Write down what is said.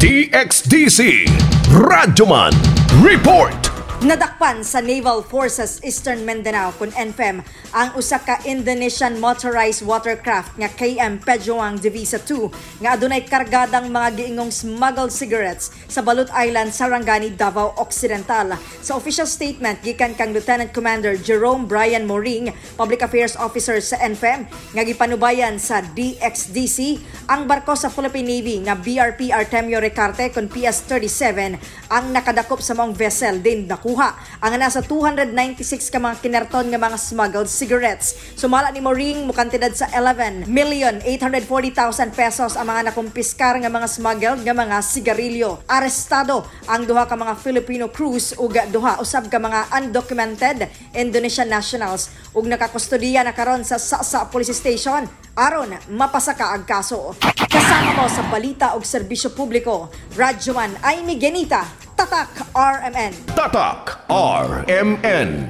DXDC Radyoman Report. Nadakpan sa Naval Forces Eastern Mindanao kun NFEM ang usa ka Indonesian motorized watercraft nga KM Pejuang Divisa 2 nga adunay kargadang mga giingong smuggled cigarettes sa Balut Island, Sarangani, Davao Occidental. Sa official statement gikan kang Lieutenant Commander Jerome Brian Moring, Public Affairs Officer sa NFEM, nga gipanubayan sa DXDC, ang barko sa Philippine Navy nga BRP Artemio Ricarte kon PS-37 ang nakadakop sa maong vessel din nakuha ang nasa 296 ka mga kinarton nga mga smuggled cigarettes. Sumala ni Moring, mukantidad sa 11,840,000 pesos ang mga nakumpiskar nga mga smuggled nga mga sigarilyo. Arestado ang duha ka mga Filipino crews ug duha usab ka mga undocumented Indonesian nationals ug nakakustodiya na karon sa Sasa Police Station aron mapasaka ang kaso. Kasama mo sa balita ug serbisyo publiko, Radyoman Aimee Genita, Tatak RMN. Tatak RMN.